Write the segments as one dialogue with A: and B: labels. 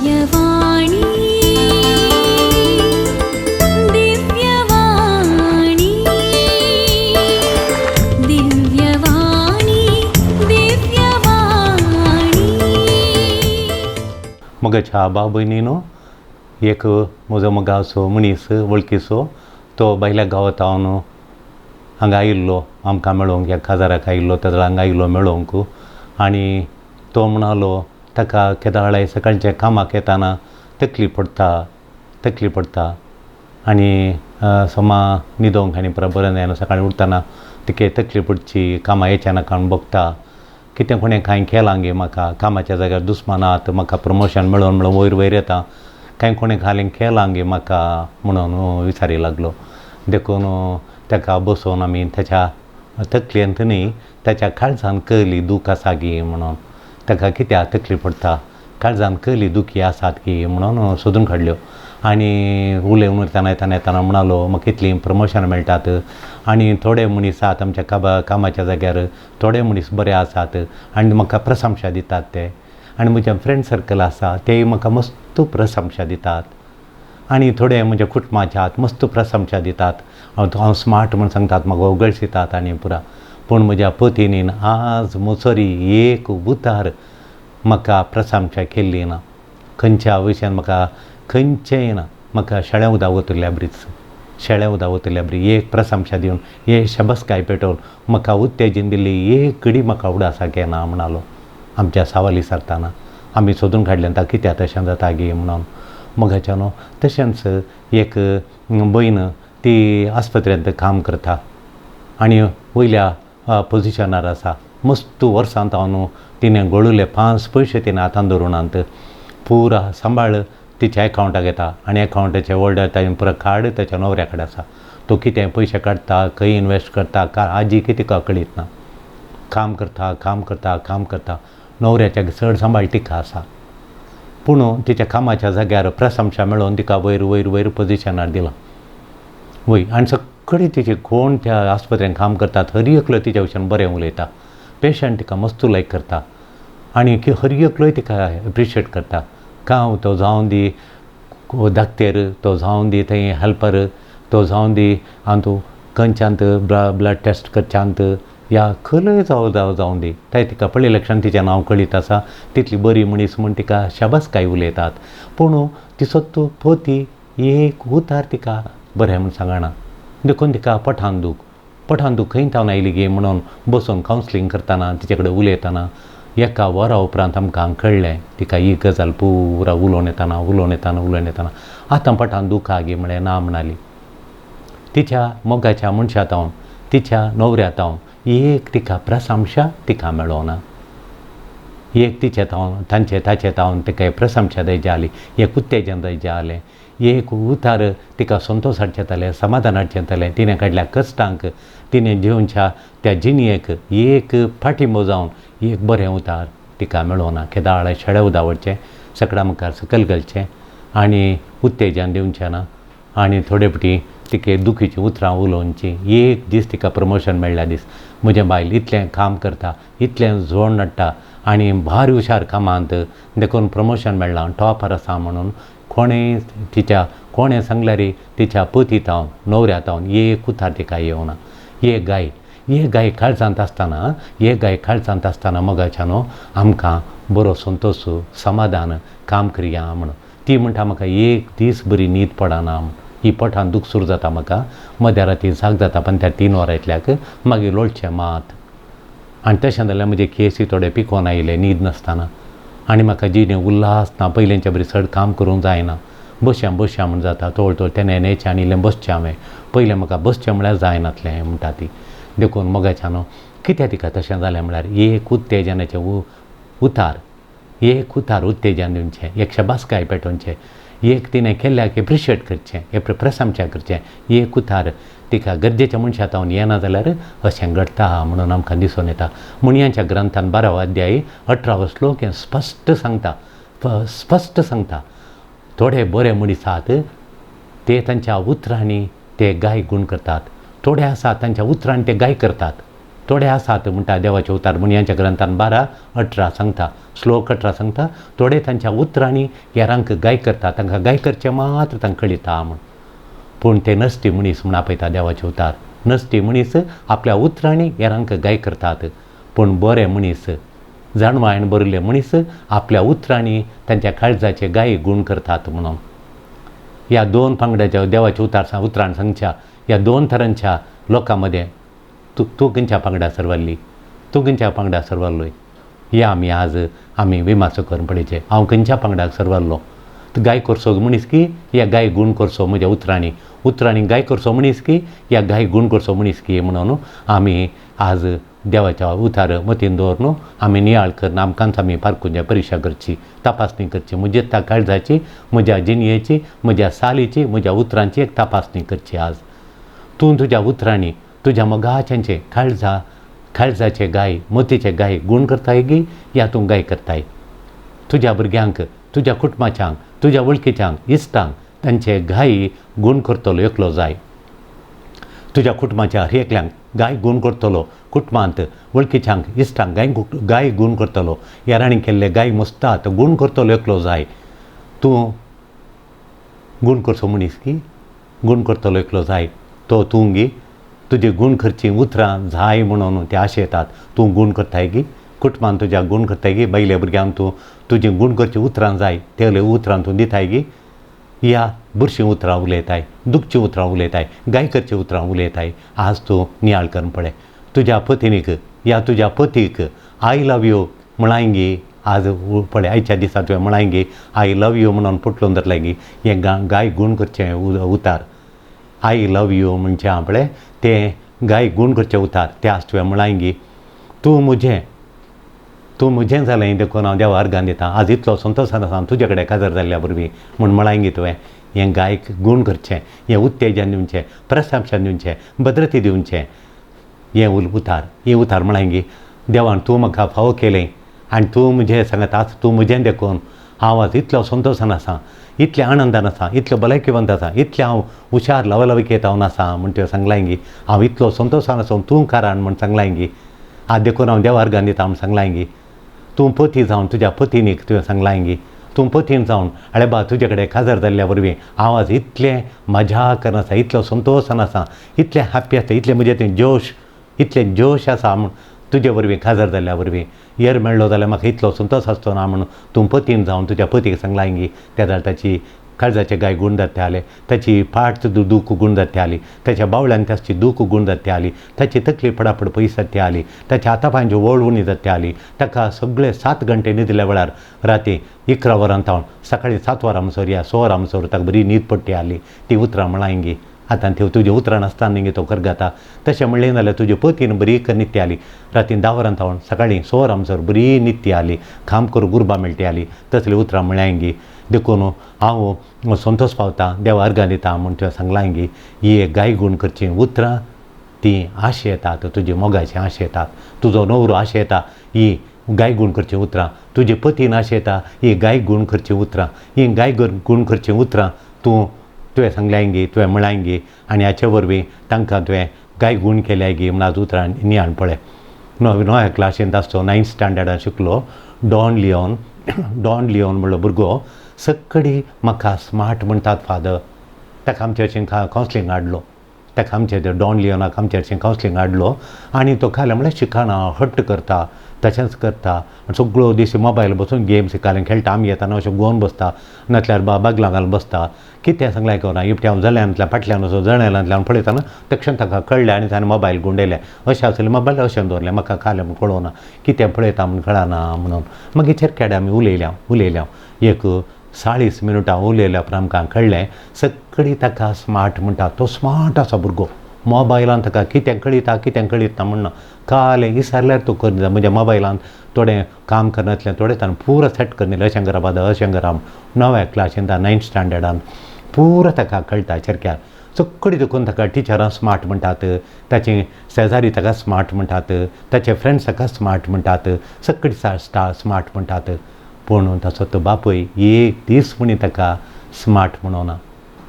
A: दिव्यवाणी दिव्यवाणी दिव्यवाणी दिव्यवाणी.
B: मगाच्या भाव भयणीनो, एक म्हजो गांवचो मनीस वळखीचो, तो भायल्या गांवांत हांव हांगा आयिल्लो आमकां मेळोंक, ह्या काजाराक आयिल्लो. तेदळा हांगा आयिल्लो मेळोंक आनी तो म्हणालो ताका केदळाय सकाळच्या कामाक येताना तकली पडटा, तकली पडटा आनी सोमा न्हिदोंक आनी पुरो बरें जायना. सकाळीं उठतना तिके तकली पडची, कामां येचें नाका म्हूण भोगता. कितें कोणें कांय केलां गे म्हाका, कामाच्या जाग्यार दुस्मान आहात, म्हाका प्रमोशन मेळोन म्हणून वयर वयर येता, कांय कोणें घालें केलां गे म्हाका म्हणून विचारी लागलो. देखून ताका बसोवन आमी ताच्या तकलेंत न्ही, ताच्या काळजान कहली दूख आसा गी म्हणून, ताका कित्याक तकली पडटा, काळजान कहली दुखी आसात की म्हणून सोदून काडल्यो. आनी उलयवन येतना येतना येतना म्हणालो म्हाका इतलीं प्रमोशनां मेळटात आनी थोडे मनीस आसात आमच्या कामाच्या जाग्यार, थोडे मनीस बरे आसात आनी म्हाका प्रशंसा दितात ते, आनी म्हजें फ्रेंड सर्कल आसा तेय म्हाका मस्त प्रशंसा दितात, आनी थोडे म्हज्या कुटुंबाचे आहात मस्त प्रशंसा दितात, हांव स्मार्ट म्हूण सांगतात, म्हाका वगळशितात आनी पुरा. पूण म्हज्या पतीनीन आज मोसरी एक उतार म्हाका प्रशंसा केल्ली ना, खंयच्या विशयान म्हाका खंयचेंय ना. म्हाका शेळ्या उदक वतल्या बरीच, शेळ्या उदक वतल्या बरी एक प्रशंसा दिवन, एक शबस्काय पेटोवन म्हाका उत्तेजन दिल्ली एक घडी म्हाका उडासाक येना म्हणालो. आमच्या सावाली सरताना आमी सोदून काडलें ताका कित्याक तशें जाता गे म्हणून. मोगाच्या न्हू, तशेंच एक भयण ती आस्पत्रेंत काम करता आनी वयल्या पोजिशनार आसा. मस्त वर्सांत हांव न्हू तिणें गळुले 5 पयशे तिणें हातान धरुनात, पुरा सांबाळ तिच्या एकावंटाक येता आनी एकावंटाचे ऑर्डर ताजें पुरा कार्ड ताच्या न्हवऱ्या कडेन आसा. तो कितें पयशे काडटा, खंय इनवेस्ट करता, आजी कितें तिका कळीत ना. काम करता, काम करता, काम करता, न्हवऱ्याच्या चड सांबाळ तिका आसा. पूण तिच्या कामाच्या जाग्यार प्रशंसा मेळोवन तिका वयर वयर वयर पोजिशनार दिलां वय. आनी सगळी तिची कोण त्या आस्पत्रेन काम करतात हर एकलो तिच्या विशयान बरें उलयता, पेशंट तिका मस्त लायक करता आनी हर एकलोय तिका एप्रिशिएट करता. कांव तो जावन दी धाकतेर, तो जावन दी थंय हेल्पर, तो जावन दी आनी खंयच्यांत ब्लड टेस्ट करच्यांत या खंय जावं जावं जावन दी, थंय तिका पळयले लक्षान तिचें नांव कळीत आसा, तितली बरी मनीस म्हूण तिका शाबासकाय उलयतात. पूण तिचो तो पती एक उतार तिका बरें म्हूण सांगना. देखून तिका पोटान दूख, पोटान दूख खंय तावन आयली गे म्हणून बसून कावन्सिलींग करतना तिचे कडेन उलयतना एका वरा उपरांत आमकां कळ्ळें तिका ही गजाल पुरा उलोवन येतना उलोवन येतना उलोवन येतना आतां पोटान दूख आहा गे म्हळें ना म्हणाली. तिच्या मोगाच्या मनशा तावन, तिच्या न्हवऱ्या तावन एक तिका प्रशंसा तिका मेळोना, एक तिचे तावन तांचे ताचे तावन तिका प्रशंसा दयची जाली, एक उत्तेजन दयचें जालें, एक उतार तिका संतोश हाडचें जालें, समाधान हाडचें जालें. तिणें काडल्या कश्टांक, तिणें जिवच्या त्या जिणेक एक फाटिंबो जावन एक बरें उतार तिका मेळोना. केदाळ शेळे उदावडचें, सकडां मुखार सकयल घालचें आनी उत्तेजन दिवचें ना आनी थोडे फावटी तिके दुखीचीं उतरां उलोवचीं. एक दीस तिका प्रमोशन मेळ्ळ्या दीस म्हजें बायल इतलें काम करता, इतलें जोड नडटा आनी भारी हुशार कामांत, देखून प्रमोशन मेळ्ळां, टॉपर आसा म्हणून कोणें तिच्या कोणें सांगल्यार तिच्या पती तावन न्हवऱ्या तावन एक उतार तिका येवना. एक गाय, एक गाय काळजांत आसतना, एक गाय काळजांत आसतना मोगाच्या न्हू आमकां बरो संतोश समाधान काम करया म्हणून. ती म्हणटा म्हाका एक दीस बरी न्हीद पडना म्हूण, ही पोटान दूख सुरू जाता म्हाका, मध्या राती जाग जाता पण त्या 3 वरां इतल्याक मागीर लोळचें मात. आनी तशें जाल्यार म्हजे केसूय थोडे पिकोवन आयले न्हीद नासतना आनी म्हाका जिणे उल्हास ना, पयलींच्या बरी चड काम करूंक जायना, बसया बसया म्हूण जाता, तोळ तोळ तेन्ना न्हेचें आनी इल्लें बसचें हांवें, पयलें म्हाका बसचें म्हळ्यार जायनातलें म्हणटा ती. देखून मोगाच्या न्हू कित्याक तिका तशें जालें म्हळ्यार एक उत्तेजनाचें उतार, एक उतार उत्तेजन दिवचें, एक शबासकाय पेटोवचें, एक तिणें केल्ल्याक एप्रिशिएट करचें, एक प्रशंसा करचें, एक उतार तिका गरजेच्या मनशा तावन येना जाल्यार अशें घडटा म्हणून आमकां दिसून येता. मुणयांच्या ग्रंथान 12वो अध्याय 18वो श्लोक हें स्पश्ट सांगता, स्पश्ट सांगता थोडे बरे मनीस आहात ते तांच्या उतरांनी ते गाय गूण करतात, थोडे आसात तांच्या उतरांनी ते गाय करतात. थोडे आसात म्हणटा देवाचे उतार म्हणयांच्या ग्रंथान 12:18 सांगता, श्लोक 18 सांगता, थोडे तांच्या उतरांनी हेरांक गाय करता, तांकां गाय करचें मात्र तांकां कळिता म्हूण. पूण ते नश्टी मनीस म्हूण आपयता देवाचे उतार. नश्टी मनीस आपल्या उतरांनी हेरांक गाय करतात, पूण बरे मनीस, जाणवायन बरयल्ले मनीस आपल्या उतरांनी तांच्या काळजाचे गाय गूण करतात म्हणून. ह्या दोन पांगड्याच्या देवाच्या उतार उतरान सांगच्या ह्या दोन तरांच्या लोकां मदें तूं खंयच्या पांगड्या सरवल्ली, तूं खंयच्या पांगड्या सरवल्लोय, हे आमी आज आमी विमासो करून पळयचें. हांव खंयच्या पांगड्याक सरवल्लो? गाय करचो मनीस की या गाय गूण करचो म्हज्या उतरांनी, उतरांनी गाय करचो मनीस की या गाय गूण करचो मनीस की म्हणून आमी आज देवाच्या उतार मतीन दवर आमी नियाळ करून आमकांच आमी पारखून परिक्षा करची, तपासणी करची. म्हज्या त्या काळजाची, म्हज्या जिणयेची, म्हज्या सालीची, म्हज्या उतरांची एक तपासणी करची. आज तूं तुज्या उतरांनी तुज्या मोगाच्यांचे काळजा काळजाचे गाय, मतीचे गाय गूण करताय गी या तूं गाय करताय? तुज्या भुरग्यांक, तुज्या कुटुंबाच्यांक, तुज्या वळखीच्यांक, इश्टांक तांचे गाय गूण करतलो एकलो जाय. तुज्या कुटुंबाच्या हर एकल्यांक गाय गूण करतलो, कुटुंबांत वळखीच्यांक, इश्टांक गाय गाय गूण करतलो, हेरांनी केल्ले गाय मस्तात गूण करतलो एकलो जाय. तूं गूण करचो मनीस की गूण करतलो एकलो जाय तो तूं गी? तुजी गूण करचीं उतरां जाय म्हणून ते आशेतात. तूं गूण करताय गी? कुटुंबान तुज्या गूण करताय गी? बायले भुरग्यांक तूं तुजी गूण करचीं उतरां जाय ते उतरां तूं दिताय गी? या बुरशीं उतरां उलयताय, दुखचीं उतरां उलयताय, गाय करचीं उतरां उलयताय? आज तूं नियाळ करून पळय. तुज्या पतीनीक या तुज्या पतीक I love you म्हळाय गी? आज पळय आयच्या दिसा तुवें म्हळाय गी I love you म्हणून पोटलून धरलाय गी? हें गाय गूण करचें उतार I love you म्हणचें आहा पळय तें गाय गूण करचें उतार तें आज तुवें म्हळाय गी? तूं म्हजें, तूं म्हजें जालें देखून हांव देवा अर्गान दितां, आज इतलो संतोशान आसा तुजे कडेन काजार जाल्ल्या वरवीं म्हूण म्हळाय गी तुवें? हें गायक गूण करचें, हें उत्तेजन दिवचें, प्रशंसा दिवचें, भद्रती दिवचें, हें उतार, हें उतार म्हळाय गी? देवान तूं म्हाका फावो केलें आनी तूं म्हजें सांगता, आज तूं म्हजें देखून हांव आज इतलो संतोशान आसा, इतलें आनंदान आसा, इतलो भलायकीवंत आसा, इतलें हांव हुशार लवलविकेत हांव आसा म्हूण तुवें सांगलाय गी? हांव इतलो संतोशान आसा तूं कारण म्हूण सांगलाय गी? आज देखून हांव देवा अर्गान दिता म्हूण सांगलाय गी? तूं पती जावन तुज्या पतीनीक तुवें सांगलाय गी? तूं पतीन जावन आळे बा तुजे कडेन काजार जाल्ल्या वरवीं हांव आज इतलें मजा करून आसा, इतलो संतोशान आसा, इतलें हॅप्पी आसा, इतलें म्हजें तें जोश, इतलें जोश आसा म्हूण तुजे वरवीं काजार जाल्ल्या वरवीं यर मेळ्ळो जाल्यार म्हाका इतलो संतोश आसचो ना म्हूण तूं पतीन जावन तुज्या पतीक सांगलाय गी? त्या जाल्यार ताची काळजाचे गाय गूण जाता आले, ताची फाट दूख गूण जाता आली, ताच्या बावळ्यान ताची दूख गूण जाता आली, ताची तकली पडापड पयस जाता आली, ताच्या हाता पांयांची वळ उणी जाता आली, ताका सगळे 7 घंटे न्हिदल्या वेळार राती 11 वरां तावन सकाळीं 7 वरां म्हणसर या 6 वरां म्हणसर ताका बरी न्हीद पडटी आली. ती उतरां म्हळाय गी? आतां त्यो तुज्या उतरां नासतना गी तो करगाता. तशें म्हणलें जाल्यार तुजे पतीन बरी न्हिदती आली, राती 10 वरां तावन सकाळीं 6 वरां म्हणसर बरी न्हिदती आली, काम करूं गुरबां मेळटी आली, तसलीं उतरां म्हळ्याय गी? देखून हांव संतोश पावता, देवा अर्गां दिता म्हूण तुवें सांगलाय गी? ही गाय गूण करचीं उतरां तीं आशेतात, तुजी मोगाची आशेतात, तुजो नवरो आशेता ही गाय गूण करचीं उतरां, तुजे पतीन आशेता ही गाय गूण करचीं उतरां, ही गाय गूण करचीं उतरां तूं तुवें सांगल्याय गी, तुवें म्हळाय गी? आनी हाचे वरवीं तांकां तुवें गाय गूण केल्याय गी म्हूण आज उतरां नियाळ पळय. णव्या क्लासींत आसतो, 9th स्टँडर्डान शिकलो डॉन लियोन, डॉन लियोन म्हणलो भुरगो सक्कडी म्हाका स्मार्ट म्हणटात फादर. ताका आमचे हरशीं कावन्सिलींग हाडलो, ताका आमचे डॉन लियोनाक आमचे हरशीं कावन्सिलींग हाडलो आनी तो खालें म्हणल्यार शिकना, हट्ट करता, तशेंच करता आनी सगळो दीस मोबायल बसून गेम्स घालून खेळटा. आमी येताना अशें गोवन बसता, नासल्यार बागलां घालून बसता. कितें सांगलें आयकना, इपट्या हांव जल्यांतल्यान फाटल्यान असो जनेलांतल्यान पळयतना तक्षण ताका कळ्ळें आनी ताणें मोबायल गुंडयलें. अशें आसलें मोबायल अशें दवरलें, म्हाका खालें म्हूण कळोना, कितें पळयता म्हूण कळना म्हणून. मागीर चेरकेडे आमी उलयल्या उलयल्या एक 40 मिनटां उलयल्या उपरांत आमकां कळ्ळें सगळी ताका स्मार्ट म्हणटा. तो स्मार्ट आसा भुरगो, मोबायलान ताका कितें कळिता कितें कळिता म्हणना, काल विसरल्यार तूं करना. म्हज्या मोबायलान थोडें काम करनासलें, थोडें ताणें पुरो सेट करून दिलें, अशें करप आतां अशें करप. 9व्या क्लासीन 9th स्टँडर्डान पुरो ताका कळटा चरक्यार सगळी. देखून ताका टिचरां स्मार्ट म्हणटात, ताचे शेजारी ताका स्मार्ट म्हणटात, ताचे फ्रेंड्स ताका स्मार्ट म्हणटात, सगळी स्मार्ट म्हणटात. पूण ताचो तो बापूय एक दीस म्हणी ताका स्मार्ट म्हणोना.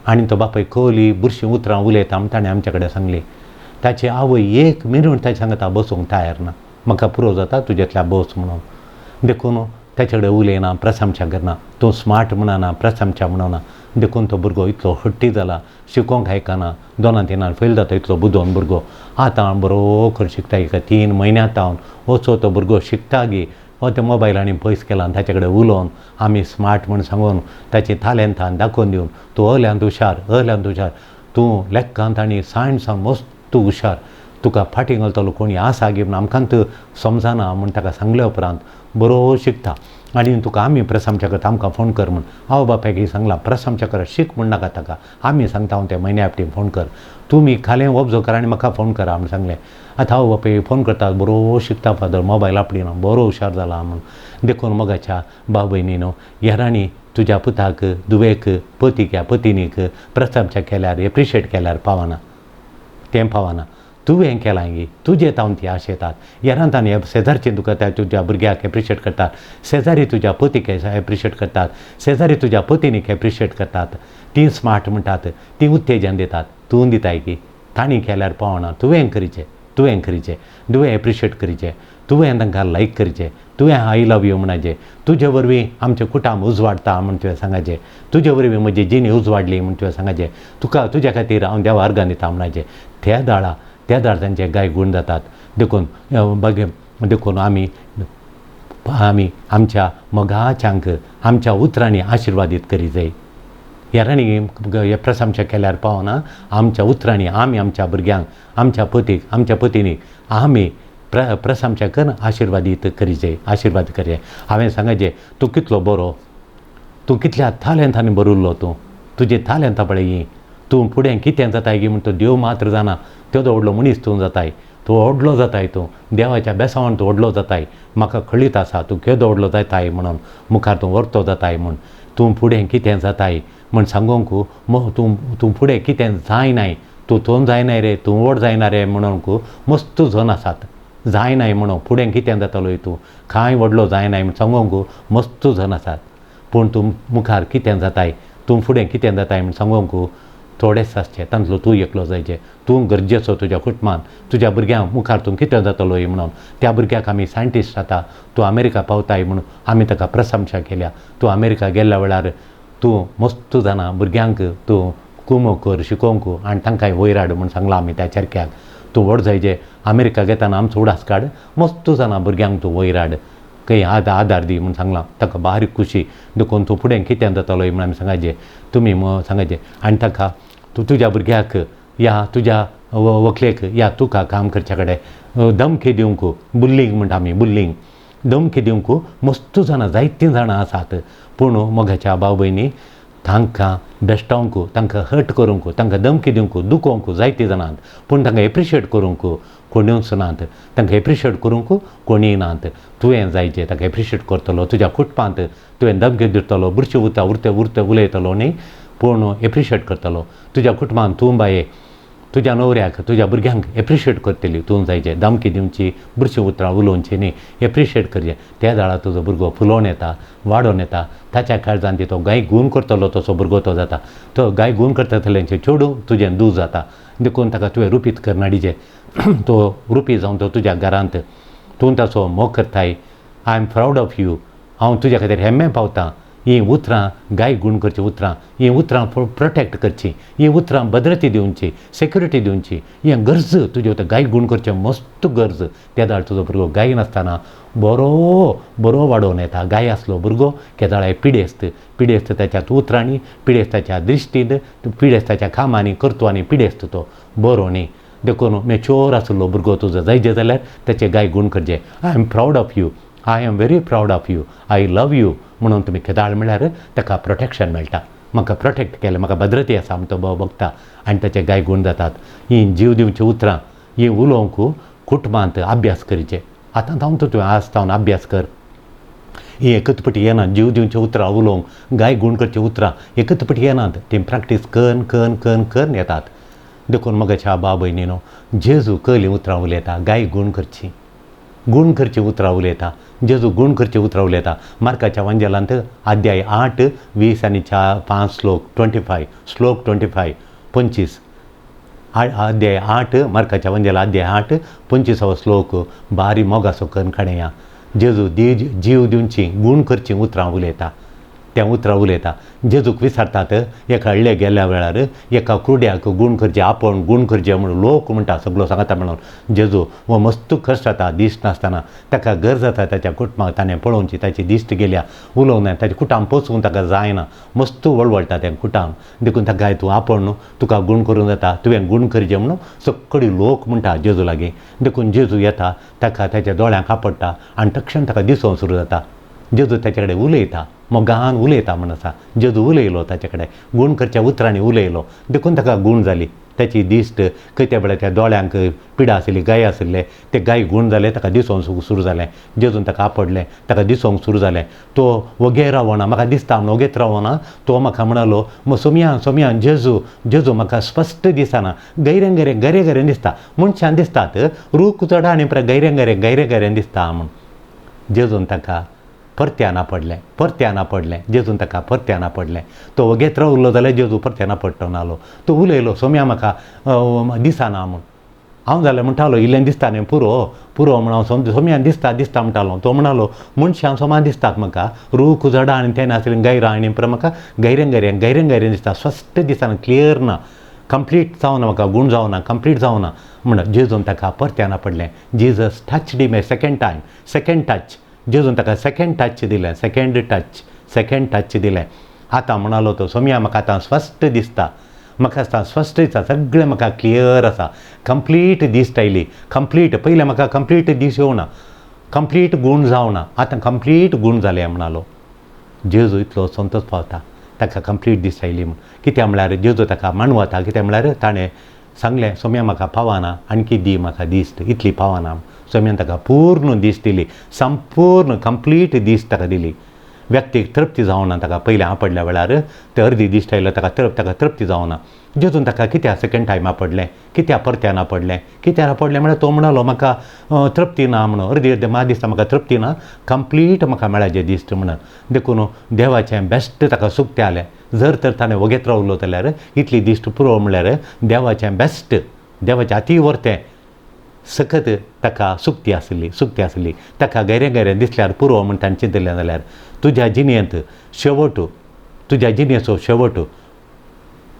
B: आनी तो बापूय खोली बुरशीं उतरां उलयता म्हूण ताणें आमचे कडेन सांगली. ताची आवय एक मिनट ताच्या सांगता बसूंक तयार ना. म्हाका पुरो जाता तुज्यातल्या बस म्हणून. देखून ताचे कडेन उलयना, प्रशंसा करना, तूं स्मार्ट म्हणना, प्रशंसा म्हणना. देखून तो भुरगो इतलो हट्टी जाला, शिकोंक आयकना, 2 3 फेल जाता इतलो बुदोन भुरगो. आतां बरो कर शिकता, एका 3 म्हयन्या तावन वचो तो भुरगो शिकता गी. हो त्या मोबायलांनी पयस केला आनी ताचे कडेन उलोवन आमी स्मार्ट म्हूण सांगून ताची तालेंतां दाखोवन दिवन तूं अहल्यांत हुशार, अहल्यांत हुशार, तूं लेखकांत आनी सायन्सान मस्त हुशार, तुका फाटीं घालतलो कोणी आसा गी म्हूण आमकां समजना म्हूण ताका सांगल्या उपरांत बरो शिकता. आनी तुका आमी प्रशंसा करता, आमकां फोन कर म्हूण. आवय बापायक सांगलां प्रशंसा कर, शीक म्हूण नाका ताका, आमी सांगता हांव त्या म्हयन्या फावटी फोन कर, तुमी खालें ऑब्जर्व करा आनी म्हाका फोन करा म्हूण सांगलें. आतां आवय बापाय फोन करता, बरो शिकता फादर, मोबायल आपडिना, बरो हुशार जाला म्हूण. देखून मोगाच्या भाव भयणीनो, हेरांनी तुज्या पुताक, धुवेक, पतीक या पतिनीक प्रशंसा केल्यार, एप्रिशिएट केल्यार पावना, तें पावना. तुवें केलां गी, तुजे तावन ती आश येतात. हेरांत आनी शेजारची तुका त्या तुज्या भुरग्याक एप्रिशिएट करतात, शेजारी तुज्या पतीक एप्रिशिएट करतात, शेजारी तुज्या पतिनीक एप्रिशिएट करतात, तीं स्मार्ट म्हणटात, तीं उत्तेजन दितात. तूं दिताय की तांणी केल्यार पावना, तुवें करचें, तुवें करचें, तुवें एप्रिशिएट करचें, तुवें तांकां लायक करचें, तुवें I love you म्हणचें, तुजे वरवीं आमचें कुटुंब उजवाडटा म्हूण तुवें सांगचें, तुजे वरवीं म्हजी जिणी उजवाडली म्हूण तुवें सांगचें, तुका तुज्या खातीर हांव देवा अर्गां दिता म्हणचें. त्या दाळा त्या दाळ तांचे गाय गूण जातात. देखून देखून आमी आमी आमच्या मोगाच्यांक आमच्या उतरांनी आशिर्वादीत करी जाय. हेरांनी प्रशंसा केल्यार पावना, आमच्या उतरांनी आमी आमच्या भुरग्यांक, आमच्या पतीक, आमच्या पतिनीक आमी प्रशंसा करून आशिर्वादीत करी जाय, आशिर्वाद करी जाय. हांवें सांगचें, तूं कितलो बरो, तूं कितल्या तालेंतांनी बरयल्लो, तूं तुजी तालेंतां पळय, तूं फुडें कितें जाताय गी म्हूण तो देव मात्र जाणा. तेदो व्हडलो मनीस तूं जाताय, तूं व्हडलो जाताय, तूं देवाच्या बेसावान तूं व्हडलो जाताय, म्हाका कळीत आसा तूं केदो व्हडलो जाताय म्हणून, मुखार तूं व्हरतो जाताय म्हूण, तूं फुडें कितें जाताय म्हूण सांगूंक तूं तूं फुडें कितें जायनाय, तूं तूं जायनाय रे, तूं व्हड जायना रे म्हणूंक मस्त जन आसात. जायनाय म्हणून फुडें कितें जातलो तूं, कांय व्हडलो जायनाय म्हूण सांगूंक मस्त जन आसात. पूण तूं मुखार कितें जाताय, तूं फुडें कितें जाताय म्हूण सांगूंक थोडेच आसचे, तांतलो तूं एकलो जायचे. तूं गरजेचो तुज्या कुटुंबान, तुज्या भुरग्यांक मुखार तूं कितें जातलो म्हणून. त्या भुरग्याक आमी सायंटिस्ट जाता, तूं अमेरिका पावताय म्हणून आमी ताका प्रशंसा केल्या. तूं अमेरिका गेल्ल्या वेळार तूं मस्त जाणा भुरग्यांक तूं कुमो कर, शिकोवंक आनी तांकांय वयर हाड म्हूण सांगलां आमी त्या चेरक्याक. तूं व्हड जायचे, अमेरिका घेताना आमचो उडास काड, मस्त जाणा भुरग्यांक तूं वयर हाड, खंय आदार दी म्हूण सांगलां. ताका बारीक खुशी. देखून तूं फुडें कितें जातलो म्हूण आमी सांगायचें, तुमी सांगायचें. आनी ताका तूं तुज्या भुरग्याक या तुज्या व्हंकलेक या तुका काम करच्या कडेन धमकी दिवंक, बुल्लींग म्हणटा आमी, बुल्लींग धमकी दिवंक मस्त जाणां, जायतीं जाणां आसात. पूण मोगाच्या भाव भयणी तांकां बेश्टावंक, तांकां हर्ट करूंक, तांकां धमकी दिवंक, दुखोवंक जायतीं जाणां, पूण तांकां एप्रिशिएट करूंक कोणूच नात, तांकां एप्रिशिएट करूंक कोणीय नात. तुवें जायचें तांकां एप्रिशिएट करतलो, तुज्या कुटुंबांत तुवें धमकी दितलो, बुरशी उरता उरते उरते उलयतलो न्ही, पूण एप्रिशिएट करतलो. तुज्या कुटुंबांत तूं बाये तुज्या न्हवऱ्याक, तुज्या भुरग्यांक एप्रिशिएट करतली तूं जायचें, धमकी दिवची, बुरशीं उतरां उलोवची न्ही, एप्रिशिएट करचें. त्या दाळा तुजो भुरगो फुलोवन येता, वाडोवन येता, ताच्या काळजान तो गाय गूण करतलो तसो भुरगो तो जाता. तो गाय गूण करता तसल्यांचें चेडूं तुजें दूद जाता. देखून ताका तुवें रुपीत करनाडीचें, तो रुपी जावन तो तुज्या घरांत तूं ताचो मोग करताय. I am proud of you, हांव तुज्या खातीर हेम्मे पावतां. हीं उतरां गाय गूण करचीं उतरां, हीं उतरां प्रोटेक्ट करचीं, हीं उतरां भद्रती दिवची, सेक्युरिटी दिवची, ही गरज तुज्यो गाय गूण करचें मस्त गरज. त्या दाळ तुजो भुरगो गाय नासतना बरो बरो वाडोवन येता. गाय आसलो भुरगो केदाळाय पिडेस्त, पिडेस्त ताच्या उतरांनी, पिडेस्त ताच्या दृश्टीन, पिडेस्त ताच्या कामांनी, करतवांनी पिडेस्त तो बरो न्ही. देखून मेच्योर आसलो भुरगो तुजो जायचे जाल्यार ताचे गाय गूण करचे. I am proud of you, I am very proud of you, I love you म्हणून तुमी केदाळ म्हळ्यार ताका प्रोटेक्शन मेळटा. म्हाका प्रोटेक्ट केलें, म्हाका भद्रती आसा म्हूण तो बघता आनी ताचे गाय गूण जातात. हीं जीव दिवचीं उतरां हीं उलोवंक कुटुंबांत अभ्यास करचे. आतां जावन तुवें आज तावन अभ्यास कर. ही एकच पटी येना, जीव दिवचीं उतरां उलोवंक, गाय गूण करचीं उतरां एकच पटी येनात, तीं प्रॅक्टीस करून करून करून करून येतात. देखून म्हज्या भाव भयणीनो, जेजू कहलीं उतरां उलयता, गाय गूण करची, गूण करचीं उतरां उलयता. जेजू गूण करचीं उतरां उलयता. मार्काच्या वांजेलांत अध्याय 8 20 आनी 4 5 श्लोक 25, श्लोक 25 25. अध्याय 8, मार्काच्या वंजेल अध्याय 8 25 श्लोक बारी मोगासो करून काडया। जेजू जीव दिवची गूण करची उतरां उलयता, त्या उतरां उलयता। जेजूक विचारतात एका हळ्ळे गेल्या वेळार एका कुड्याक गूण करचें, आपूण गूण करचें म्हणून लोक म्हणटा, सगळो सांगता म्हणून जेजू हो मस्त कश्ट जाता दिश्ट नासतना, ताका गरज जाता ताच्या कुटुंबाक ताणें पळोवची, ताची दिश्ट गेल्या उलोवंक जाय, ताच्या कुटाम पोसूंक ताका जायना, मस्त वळवळटा त्या कुटाम, देखून ताका तूं आपूण तुका गूण करूंक जाता, तुवें गूण करचें म्हणून सगळी लोक म्हणटा जेजू लागीं। देखून जेजू येता, ताका ताच्या दोळ्यांक आपडटा आनी तक्षण ताका दिसूंक सुरू जाता। जेजू ताचे कडेन उलयता, मोगान उलयता म्हण आसा, जेजू उलयलो ताचे कडेन, गूण करच्या उतरांनी उलयलो, देखून ताका गूण जाली। ताची दिश्ट खंयच्या वेळार त्या दोळ्यांक पिडा आशिल्ली, गाय आशिल्ले, ते गाय गूण जाले, ताका दिसूंक सुरू जालें। जेजून ताका आपडलें, ताका दिसूंक सुरू जालें। तो वोगे रावना, म्हाका दिसता म्हण वोगेत रावना, तो म्हाका म्हणालो सोमयान सोमयान जेजू जेजू म्हाका स्पश्ट दिसना, गैरें गैरें गैरे गैरें दिसता, मनशान दिसतात रूख चड आनी परत गैरें गैरें गैरे गैरें दिसता म्हूण। जेजून ताका परत्यान आपडलें, परत्यान आपडलें, जेजून ताका परत्यान आपडलें। तो वोगेत रावलो जाल्यार जेजू परत्यान आपडटो नालो। तो उलयलो सोम्या म्हाका दिसना म्हूण, हांव जाल्यार म्हणटालो इल्लें दिसता न्ही पुरो पुरो म्हण हांव सोम्यान दिसता दिसता म्हणटालो। तो म्हणालो मनशां सोमा दिसतात म्हाका, रूख झाडां आनी तें आसलीं गैरां आनी परत म्हाका गैरें गैरें गैरें गैरें दिसता, स्पश्ट दिसना, क्लियर ना, कंप्लीट जावना, म्हाका गूण जावना, कंप्लीट जावना म्हण जेजून ताका परत्यान आपडलें। Jesus touched him a second time, second touch, जेजून ताका सेकेंड टच दिलें, सेकेंड टच, सेकेंड टच दिलें। आतां म्हणालो तो सोम्या म्हाका आतां स्पश्ट दिसता, म्हाका आतां स्पश्ट दिसता, सगळें म्हाका क्लियर आसा, कंप्लीट दिश्ट आयली, कंप्लीट, पयलें म्हाका कंप्लीट दीस येवना, कंप्लीट गूण जावना, आतां कंप्लीट गूण जालें म्हणालो। जेजू इतलो संतोश पावता ताका कंप्लीट दिश्ट आयली म्हूण। कित्याक म्हळ्यार जेजू ताका मानवता, कित्याक म्हळ्यार ताणें सांगलें सोम्या म्हाका पावना, आणखी दी म्हाका दिश्ट, इतली पावना। सोम्यान ताका पूर्ण दिश्ट दिली, संपूर्ण कंप्लीट दिश्ट ताका दिली। व्यक्तीक तृप्ती जावना, ताका पयलें आपडल्या वेळार ते अर्दी दिश्ट आयलो, ताका ताका तृप्ती जावना। जेजून ताका कित्याक सेकेंड टायम आपडलें, कित्याक परत्यान आपडलें, कित्याक आपडलें म्हळ्यार तो म्हणालो म्हाका तृप्ती ना म्हणून, अर्दी अर्दी म्हाका दिसता म्हाका तृप्ती ना, कंप्लीट म्हाका मेळाचें दिश्ट म्हणून। देखून देवाचें बेस्ट ताका सुक्तें आलें। जर तर ताणें वोगेत रावलो जाल्यार इतली दिश्ट पुरो म्हळ्यार देवाचें बेस्ट, देवाचें अती वर्तें सकत ताका सुक्ती आसली, सुक्ती आसली। ताका गैरें गैरें दिसल्यार पुरो म्हण ताणें चिंतलें जाल्यार तुज्या जिणेंत शेवट, तुज्या जिणेचो शेवट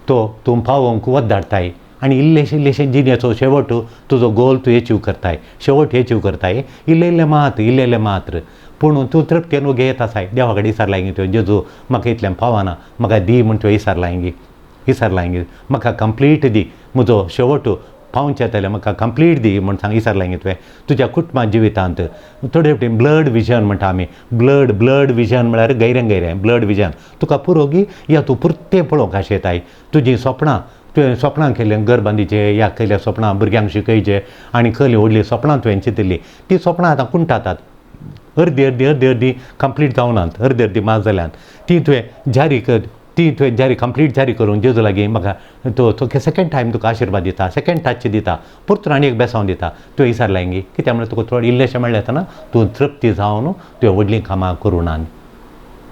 B: तो तूं पावोवंक वत धाडटाय आनी इल्लेशे इल्लेशे जिणेचो शेवट तुजो गोल तूं एचीव करताय, शेवट एचीव करताय, इल्लें इल्लें मात्र, इल्लें इल्लें मात्र, पूण तूं तृप्तेन वोगे येत आसाय। देवा कडेन विचारलाय तुवें, जेजू म्हाका इतलें पावना, म्हाका दी म्हण तुवें विचारलाय, विचारलाय, म्हाका कंप्लीट दी, म्हजो शेवट पावचें जाल्यार म्हाका कंप्लीट दी म्हण सांग विचारलाय तुवें। तुज्या कुटुंबा जिवितांत थोडे फावटी ब्लड विजन म्हणटा आमी, ब्लड ब्लड विजन म्हळ्यार गैरें गैरें ब्लड विजन तुका पुरो गी या तूं पुरतें पळोवंक आशेताय। तुजीं सपनां तुवें सपनां केलें, घर बांदिचें या केल्या सपनां भुरग्यांक शिकयचें आनी कसलीं व्हडलीं सपनां तुवें चिंतिल्लीं, तीं सपनां आतां कुंटातात, अर्दी अर्दी अर्दी अर्दी कंप्लीट जावनात, अर्दी अर्दी मात जाल्यात, ती तुवें जारी कर, ती तुवें जारी कंप्लीट जारी करून जेजू लागीं म्हाका तो सेकेंड टायम तुका आशिर्वाद दिता, सेकेंड टच दिता, परतून आनी एक बेसांव दिता। तुवें विचारलाय गी कित्याक म्हळ्यार तुका थोडें इल्लेशें मेळ्ळें आसतना तूं तृप्ती जावन तुवें व्हडलीं कामां करूं नात,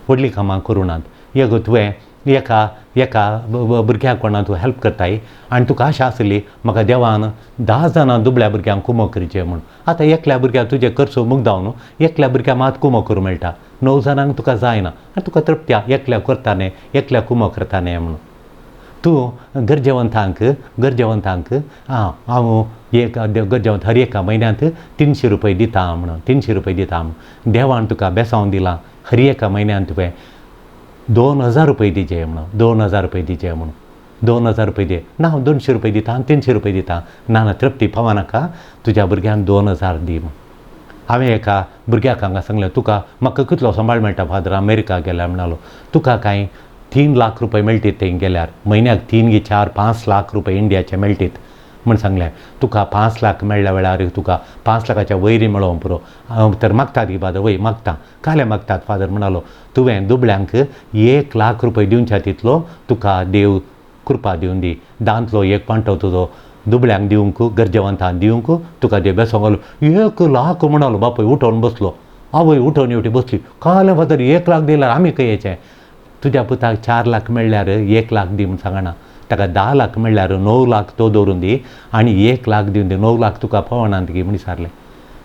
B: व्हडलीं कामां करूं नात। एक तुवें एका एका भुरग्याक कोणा तूं हेल्प करताय आनी तुका आशा आसली म्हाका देवान 10 जाणां दुबळ्या भुरग्यांक कुमो करचें म्हूण, आतां एकल्या भुरग्याक तुजें खर्च मुगदावन एकल्या भुरग्याक मात कुमो करूं मेळटा, 9 जाणांक तुका जायना आनी तुका तृप्ती एकल्या करता न्ही, एकल्या कुमो करता न्ही म्हणून। तूं गरजेवंतांक गरजेवंतांक आं हांव एक गरजेवंत हर एका म्हयन्यांत 300 रुपये दिता म्हणून, 300 रुपये दिता म्हणून देवान तुका बेसांव दिलां, हर एका म्हयन्यांत तुवें 2000 रुपये दिचे म्हणून, 2000 रुपये दिचे म्हणून, 2000 रुपये दे ना, हांव 200 रुपये दिता आनी 300 रुपये दिता, ना ना तृप्ती पावनाका, तुज्या भुरग्यान 2000 दी म्हूण। हांवें एका भुरग्याक हांगा सांगलें, तुका म्हाका कितलो सांबाळ मेळटा फादर अमेरिका गेल्यार म्हणालो, तुका कांय 3 लाख रुपये मेळटीत थंय गेल्यार, म्हयन्याक 3 गी 4 5 लाख रुपये इंडियाचे मेळटीत म्हण सांगलें। तुका 5 लाख मेळ्ळ्या वेळार तुका 5 लाखाच्या वयरी मेळोवंक पुरो, तर मागतात गी फादर, वय मागता, काले मागतात फादर म्हणालो, तुवें दुबळ्यांक 1 लाख रुपये दिवच्या तितलो तुका देव कृपा दिवन दी, दांतलो एक पांटो तुजो दुबळ्यांक दिवंक, गरजेवंतांक दिवंक तुका देव बेसोंक घालो। 1 लाख म्हणालो, बापूय उठोवन बसलो, आवय उठोवन येवटी बसली, काले फादर 1 लाख दिल्यार आमी खंय येचें, तुज्या पुताक 4 लाख मेळ्ळ्यार 1 लाख दी म्हूण सांगना, ताका 10 लाख म्हणल्यार 9 लाख तो दवरून दी आनी 1 लाख दिवन दी. 9 लाख तुका पवनात गी म्हण विचारलें.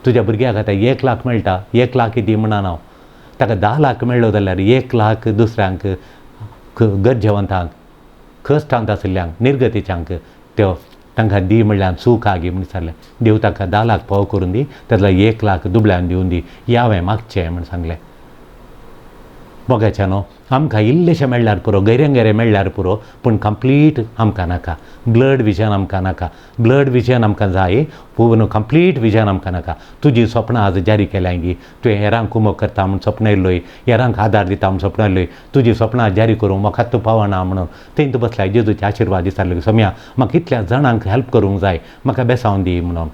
B: तुज्या भुरग्याक आतां 1 लाख मेळटा, 1 लाख दी म्हणना हांव. ताका 10 लाख मेळ्ळो जाल्यार 1 लाख दुसऱ्यांक, गरजेवंतांक, कश्टांत आशिल्ल्यांक, निर्गतीच्यांक त्यो तांकां दी म्हणल्यार चूक आगी म्हण विचारलें. देव ताका 10 लाख पाव करून दी, तातलो 1 लाख दुबळ्यान दिवन दी, हें हांवें मागचें म्हण सांगलें. मोगाच्या न्हू, आमकां इल्लेशें मेळ्ळ्यार पुरो, गैरें गैरें मेळ्ळ्यार पुरो, पूण कंप्लीट आमकां नाका. ब्लड विजन आमकां नाका, ब्लड विजन आमकां जाय, पूण कंप्लीट विजन आमकां नाका. तुजी सपनां आज जारी केल्या गी, तुवें हेरांक कुमक करता म्हूण सपन येयलोय, हेरांक आदार दिता म्हूण सपन येयलोय, तुजी सपनां जारी करूंक म्हाका तूं पावना म्हणून थंय तूं बसल्या जेजूचे आशिर्वाद दिसारले. सोम्या म्हाका इतल्या जाणांक हेल्प करूंक जाय, म्हाका बेसावन दी म्हणून,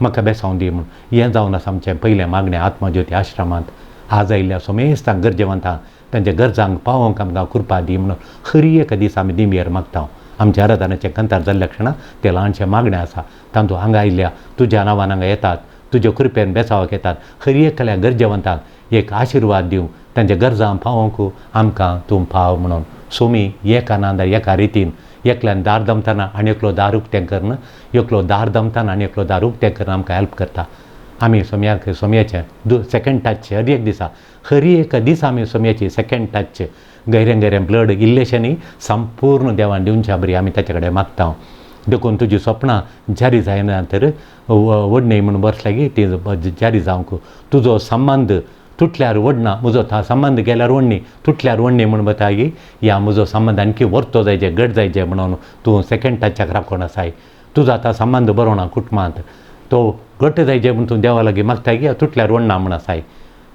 B: म्हाका बेसावन दी म्हणून. हें जावन आसा आमचें पयलें मागणें आत्मज्योती आश्रमांत. आज आयिल्ल्या सोमेस्तांक, गरजेवंतांक, तांच्या गरजांक पावोवंक आमकां कृपा दी म्हणून हरी एका दीस आमी दिंबेर मागता. आमच्या आराधनाचें कंतार जाल्ल्या क्षणा तें ल्हानशें मागणें आसा, तातूंत हांगा आयिल्ल्या तुज्या नांवान हांगा येतात, तुज्या कृपेन बेसावक येतात, हरी एकल्या गरजेवंतांक एक आशिर्वाद दिवं, तांच्या गरजांक पावोवंक आमकां तूं पाव म्हणून. सोमी एका नांदा एका रितीन एकल्यान दार दमतना आनी एकलो दार उक्तें करून, एकलो दार दमतना आनी एकलो दार उक्तें करून आमकां हेल्प करता. आमी सोम्याक सोम्याचें सेकेंड टच हर एक दिसा, हर एक दिसा आमी सोम्याची सेकेंड टच गैरें गैरें ब्लड इल्लेशें न्ही संपूर्ण देवान दिवच्या बरी आमी ताचे कडेन मागता. देखून तुजी सपनां जारी जायना तर वडणी म्हूण बसल्या की ती जारी जावंक, तुजो संबंद तुटल्यार वडना, म्हजो संबंद गेल्यार वडणी, तुटल्यार वडणी म्हूण वता की ह्या म्हजो संबंद आणखी व्हरतो जायचे, घट जायचे म्हणून तूं सेकेंड टचाक राखून आसाय. तुजो आतां संबंद बरो ना कुटुंबांत, तो घट जायचे म्हूण तूं देवा लागीं मागताय की तुटल्यार वडना म्हूण आसाय.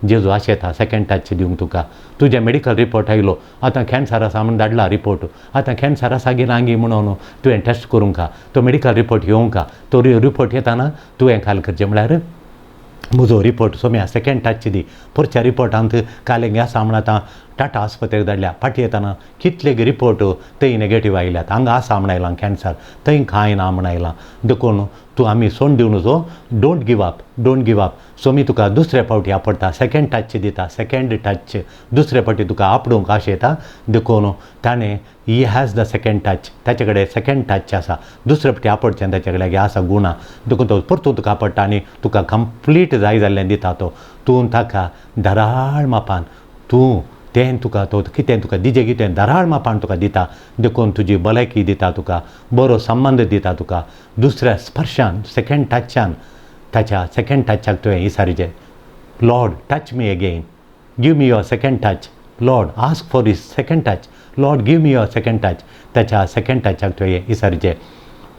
B: जेजू आशेता सेकेंड टच दिवंक तुका. तुजें मेडिकल रिपोर्ट आयलो, आतां कॅन्सर आसा म्हूण धाडला रिपोर्ट, आतां कॅन्सर आसा गी ना गी म्हणून तुवें टेस्ट करूंक, तो मेडिकल रिपोर्ट येवंक, तो रिपोर्ट येताना तुवें काल करचें म्हळ्यार म्हजो रिपोर्ट सोम्या सेकेंड टच दी. परच्या रिपोर्टांत काल आसा म्हण आतां टाटा आस्पत्रेक धाडल्या, फाटीं येताना कितले रिपोर्ट थंय नेगेटीव आयल्यात, हांगा आसा म्हण आयलां कॅन्सर, थंय कांय ना म्हण आयलां. देखून तूं आमी सोड दिवन जो, don't give up, don't give up. Somi तुका दुसरे फावटी आपडटा, सेकेंड टच दिता, सेकेंड टच दुसरे फावटी तुका आपडूंक आशेता. देखून ताणें he has the second touch, ताचे कडेन सेकेंड टच आसा, दुसरे फावटी आपडचें ताचे कडेन आसा गुणा, देखून तो परतून तुका आपडटा आनी तुका कंप्लीट जाय जाल्लें दिता तो. तूं ताका धराळ मापान तूं तें तुका तो कितें तुका दिजे कितें धराळ मापान तुका दिता. देखून तुजी भलायकी दिता तुका, बरो संबंद दिता तुका, दुसऱ्या स्पर्शान सेकेंड टचान, ताच्या सेकेंड टचाक तुवें इसारीचें, Lord touch me again, give me your second touch, Lord ask for his second touch, Lord give me your second touch, ताच्या सेकेंड टचाक तुवें इसारीचें.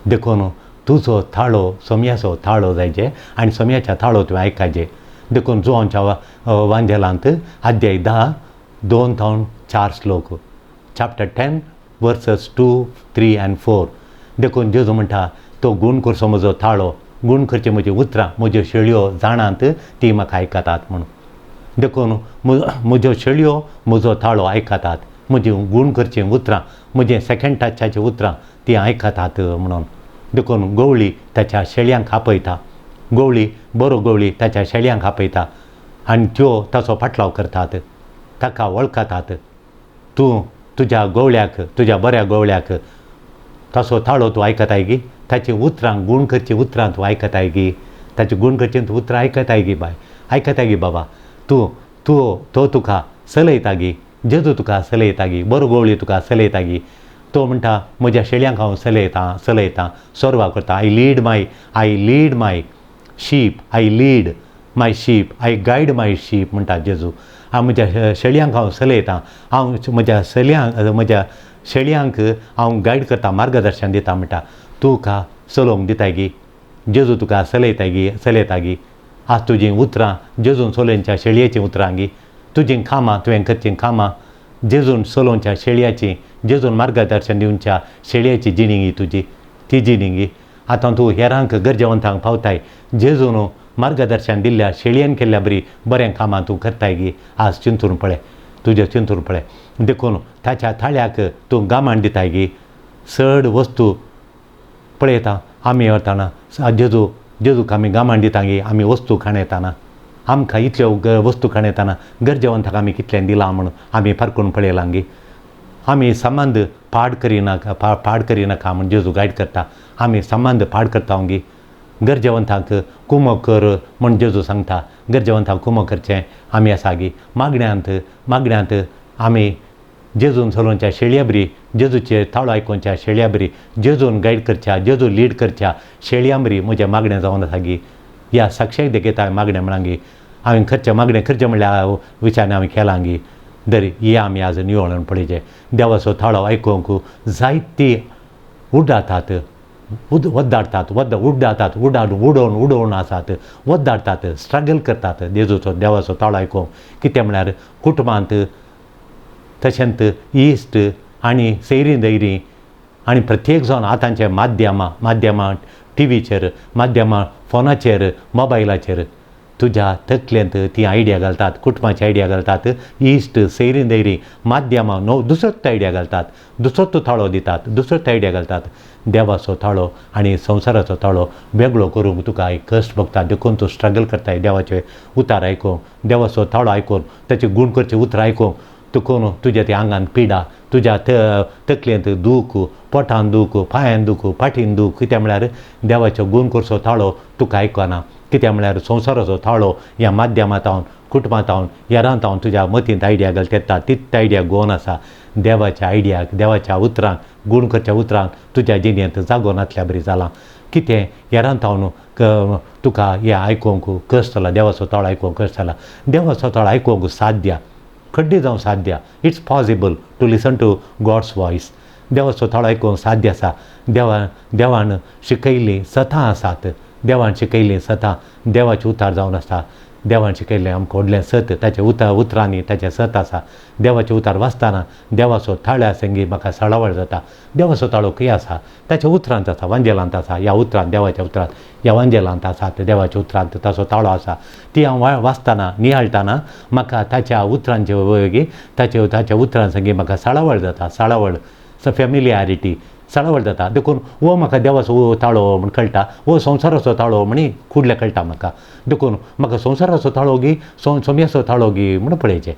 B: देखून तुजो थाळो सोम्याचो थाळो जायचे आनी सोम्याच्या थाळो तुवें आयकाचे. देखून जुवांच्या वांजेलांत अध्याय 10 2 थावन 4 श्लोक, चॅप्टर 10 वर्सस 2, 3 आनी 4. देखून जेजू म्हणटा तो गूण करचो म्हजो थाळो, गूण करचे म्हजी उतरां, म्हज्यो शेळयो जाणांत ती म्हाका आयकतात म्हणून. देखून म्हज्यो शेळयो म्हजो थाळो आयकतात, म्हजी गूण करचीं उतरां, म्हजें सेकेंड टचाचीं उतरां ती आयकतात म्हणून. देखून गवळी ताच्या शेळयांक आपयता, गवळी बरो गवळी ताच्या शेळयांक आपयता आनी त्यो ताचो फाटलाव करतात, ताका वळखतात. तूं तुज्या गवळ्याक, तुज्या बऱ्या गवळ्याक ताचो थाळो तूं आयकताय गी, ताची उतरां गूण करचीं उतरां तूं आयकताय गी, ताची गूण करचीं तूं उतरां आयकताय गी बाय, आयकताय गी बाबा, तूं तूं तो तुका चलयता गी, जेजू तुका चलयता गी, बरो गवळी तुका चलयता गी. तो म्हणटा म्हज्या शेळयांक हांव चलयतां चलयतां, सोरवा करता, I lead my sheep, I lead my sheep, I guide my sheep म्हणटा जेजू. हांव म्हज्या शेळयांक हांव चलयतां, हांव म्हज्या चलयांक म्हज्या शेळयांक हांव गायड करता, मार्गदर्शन दिता म्हणटा. तुका चलोवंक दिताय गी जेजू, तुका चलयता गी, चलयता गी. आज तुजीं उतरां जेजून चलोवच्या शेळयेचीं उतरां गी, तुजीं कामां तुवें करचीं कामां जेजून चलोवच्या शेळयाचीं, जेजून मार्गदर्शन दिवच्या शेळयेची जिणी गी तुजी, ती जिणी गी. आतां तूं हेरांक गरजेवंतांक पावताय, जेजून मार्गदर्शन दिल्ल्या शेळयेन केल्ल्या बरी बरें कामां तूं करताय गी. आज चिंतून पळय, तुजें चिंतून पळय. देखून ताच्या थाळ्याक तूं गामाण दिताय गी, चड वस्तू पळयता आमी वताना जेजू जेजूक आमी गामाण दिता गी, आमी वस्तू खाण येताना, आमकां इतल्यो वस्तू खाण येताना गरजेवंताक आमी कितलें दिलां म्हणून आमी फारकून पळयलां गी. आमी संबंद पाड करिनाका, पाड करिनाका म्हूण जेजू गायड करता. आमी संबंद पाड करता गी. गरजेवंतांक कुमक कर म्हूण जेजू सांगता. गरजेवंतांक कुमक करचें आमी आसा गी. मागण्यांत मागण्यांत आमी जेजून चलोवच्या शेळया बरी, जेजूचे ताळो आयकोवच्या शेळया बरी, जेजून गायड करच्या, जेजू लीड करच्या शेळयां बरी म्हजें मागणें जावन आसा गी. ह्या साक्षेक देखयता हांवें मागणें म्हळां गी. हांवें खर्चें मागणें करचें म्हणल्यार विचारान हांवें केलां गी. दरी हे आमी आज निवळून पळयचें. देवाचो थाळो आयकूंक जायती उडातात, वद्दाडटात, उड्डातात, उडाड उडोवन उडोवन आसात, वद्दाडटात, स्ट्रगल करतात जेजूचो देवाचो ताळो आयकूंक. कितें म्हळ्यार कुटुंबांत तशेंच इश्ट आनी सैरीं दैरीं आनी प्रत्येक जावन आतांचे माध्यमां माध्यमां टिवीचेर, माध्यमां फोनाचेर, मोबायलाचेर तुज्या तकलेंत ती आयडिया घालतात, कुटुंबाची आयडिया घालतात, इश्ट सैरीं दैरीं माध्यमां न्हू दुसरोच आयडिया घालतात, दुसरोच थाळो दितात, दुसरोच आयडिया घालतात. देवाचो थाळो आनी संवसाराचो थाळो वेगळो करूंक तुका एक कश्ट भोगता. देखून तूं स्ट्रगल करताय देवाचे उतार आयकूंक, देवाचो थाळो आयकून, ताचे गूण करचे उतरां आयकूंक. तुकून तुज्या त्या आंगान पिडा, तुज्या तकलेंत दूख, पोटान दूख, पांयान दूख, फाटीन दूख. कितें म्हळ्यार देवाचो गूण करचो थाळो तुका आयकना. कितें म्हळ्यार संवसाराचो थाळो ह्या माध्यमांत, कुटुंबांत, हेरांत तुज्या मतींत आयडिया घालता येता. तित आयडिया गोवन आसा. देवाच्या आयडियाक, देवाच्या उतरांक, गूण करच्या उतरांक तुज्या जिणेंत जागो नासल्या बरी जालां. कितें हेरांत तुका हें आयकूंक कश्ट जाला, देवाचो थाळो आयकूंक कश्ट जाला. देवाचो थाळो आयकूंक साध्य, खड्डे जावं साध्य. It's possible to listen to God's voice. देवाचो थाळो आयकूंक साध्य आसा. देवान शिकयल्लीं सतां आसात, देवान शिकयल्लीं सतां देवाचें उतार जावन आसा. देवान शिकयल्लें आमकां व्हडलें सत, ताच्या उतरांनी ताचें सत आसा. देवाचें उतार वाचतना देवाचो थाळ्या संगी म्हाका सळावळ जाता. देवाचो ताळो खंय आसा? ताच्या उतरांत आसा, वांजेलांत आसा. ह्या उतरांत, देवाच्या उतरांत, ह्या वांजेलांत आसात देवाच्या उतरांत ताचो ताळो आसा. ती हांव वाचतना, नियाळटना म्हाका ताच्या उतरांचे उपयोगी ताच्या ताच्या उतरां संगी म्हाका सळावळ जाता. सळावळ, फेमिलियारिटी, सळावळ जाता. देखून हो म्हाका देवाचो ताळो म्हण कळटा, हो संवसाराचो ताळो म्हणी कुडले कळटा म्हाका. देखून म्हाका संवसाराचो ताळो गी सोम्याचो ताळो गी म्हण पळयचें.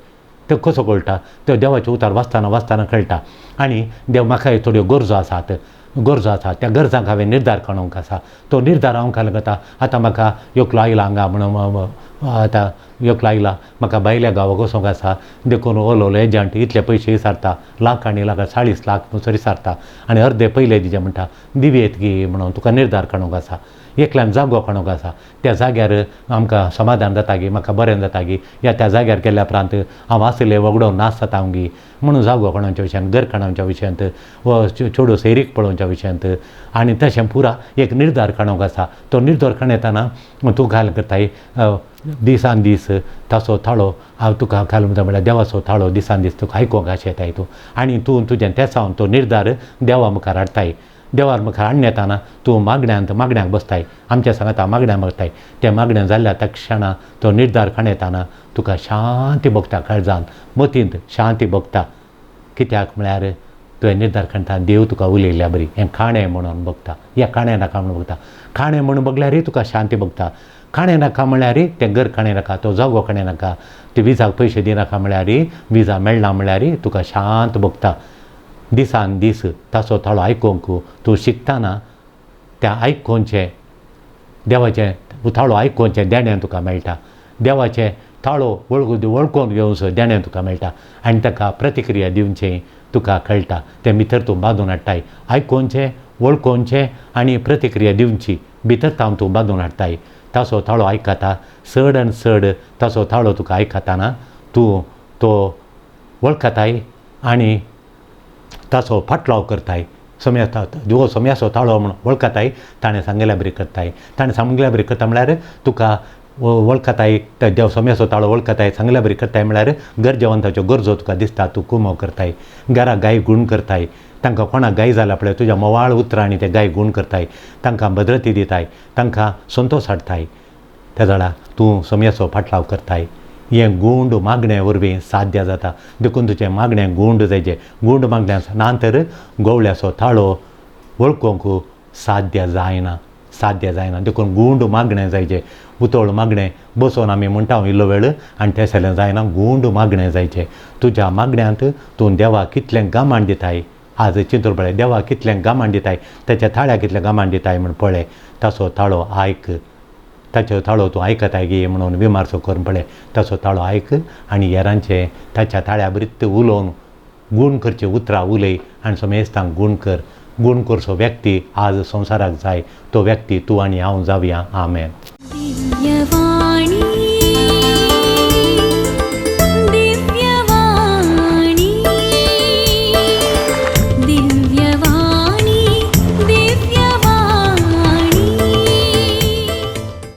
B: तो कसो कळटा? तो देवाचे उतार वाचतना वाचतना कळटा. आनी देव म्हाका थोड्यो गरजो आसात, गरजो आसा, त्या गरजांक हांवें निर्धार काडूंक आसा. तो निर्धार हांव घालूंक वता. आतां म्हाका एकलो आयला हांगा म्हणून, आतां एकलो आयला म्हाका भायल्या गांवाक वचोंक आसा, देखून ओलो एजंट इतले पयशे विचारता, लाख आनी लाख 40 लाख म्हणसर विचारता आनी अर्दे पयले दिजे म्हणटा, दिवयेत गी म्हणून तुका निर्धार काडूंक आसा. एकल्यान जागो काडूंक आसा, त्या जाग्यार आमकां समाधान जाता गी, म्हाका बरें जाता गी, या त्या जाग्यार गेल्या उपरांत हांव आसले वगडोवन नाच जाता गी म्हणून जागो काडोवच्या विशयांत, घर काडोवच्या विशयांत, व चेडूं सैरीक पळोवच्या विशयांत आनी तशें पुरा एक निर्धार काडूंक आसा. तो निर्धार काडयतना तूं घाल करताय दिसान दीस ताचो थाळो हांव तुका घाल म्हणटा, म्हळ्यार देवाचो थाळो दिसान दीस तुका आयकूंक आशेताय तूं आनी तूं तुजें तेसावन तो निर्धार देवा मुखार हाडटाय. देवा मुखार हाडून येतना तूं मागण्यांत मागण्याक बसताय, आमच्या सांगाता मागण्या मागताय. त्या मागण्या जाल्ल्या त्या क्षणा तो निर्धार काडयतना तुका शांती भोगता, काळजान मतींत शांती भोगता. कित्याक म्हळ्यार तुवें निर्धार काडटा, देव तुका उलयल्ल्या बरी हें खाणें म्हणून भोगता, ह्या खाणें नाका म्हणून भोगता. खाणें म्हणून भोगल्यारय तुका शांती भोगता. खाणें नाका म्हळ्यार तें घर खाणें नाका, तो जागो खाणें नाका, ते विजाक पयशे दिनाका म्हळ्यार विजा मेळना म्हळ्यार तुका शांत भोगता. दिसान दीस ताचो थाळो आयकूंक तूं शिकतना त्या आयकोवचें देवाचें थाळो आयकोवचें देणें तुका मेळटा. देवाचें थाळो वळखून घेवचो देणें तुका मेळटा आनी ताका प्रतिक्रिया दिवचें तुका कळटा. तें भितर तूं बांदून हाडटाय, आयकोवचें, वळखोवचें आनी प्रतिक्रिया दिवची भितर तावन तूं बांदून हाडटाय. ताचो थाळो आयकता, चड आनी चड ताचो थाळो तुका आयकतना तूं तो वळखताय आनी ताचो फाटलाव करताय. हो सोम्याचो थाळो म्हूण वळखताय, ताणें सांगिल्ल्या बरी करताय. ताणें सांगिल्ल्या बरी करता म्हळ्यार तुका वळखताय, त्या देव सोम्याचो ताळो वळखताय, सांगिल्ल्या बरी करताय म्हळ्यार गरजेवंताच्यो गरजो तुका दिसता, तूं कुमो करताय, घरा गाय गूण करताय, तांकां कोणाक गाय जाल्या पळय तुज्या मोवाळ उतरांनी ते गाय गूण करताय, तांकां भद्रती दिताय, तांकां संतोश हाडटाय. त्या जाणा तूं सोम्याचो फाटलाव करताय. हें गूंड मागणे वरवीं साध्य जाता. देखून तुजें मागणें गूंड जायचें. गूंड मागणें ना तर गोवळ्याचो थाळो वळखूंक साध्य जायना, साध्य जायना. देखून गूंड मागणें जायचें. उतळ मागणें बसोवन आमी म्हणटा इल्लो वेळ आनी तें सगळें जायना. गूंड मागणें जायचें. तुज्या मागण्यांत तूं देवाक कितलें गामाण दिताय, आज चिंतून पळय, देवा कितलें गामान दिताय, ताच्या थाळ्याक कितलें गामान दिताय म्हूण पळय. ताचो ताळो आयक, ताचो ताळो तूं आयकताय गे म्हणून विमार्सो करून पळय. ताचो ताळो आयक आनी हेरांचे ताच्या ताळ्या बरीत उलोवन गूण करचे उतरां उलय आनी समेस्तांक गूण कर. गूण करचो व्यक्ती आज संवसाराक जाय, तो व्यक्ती तूं आनी हांव जावया. आमेन.
A: दिव्यवाणी.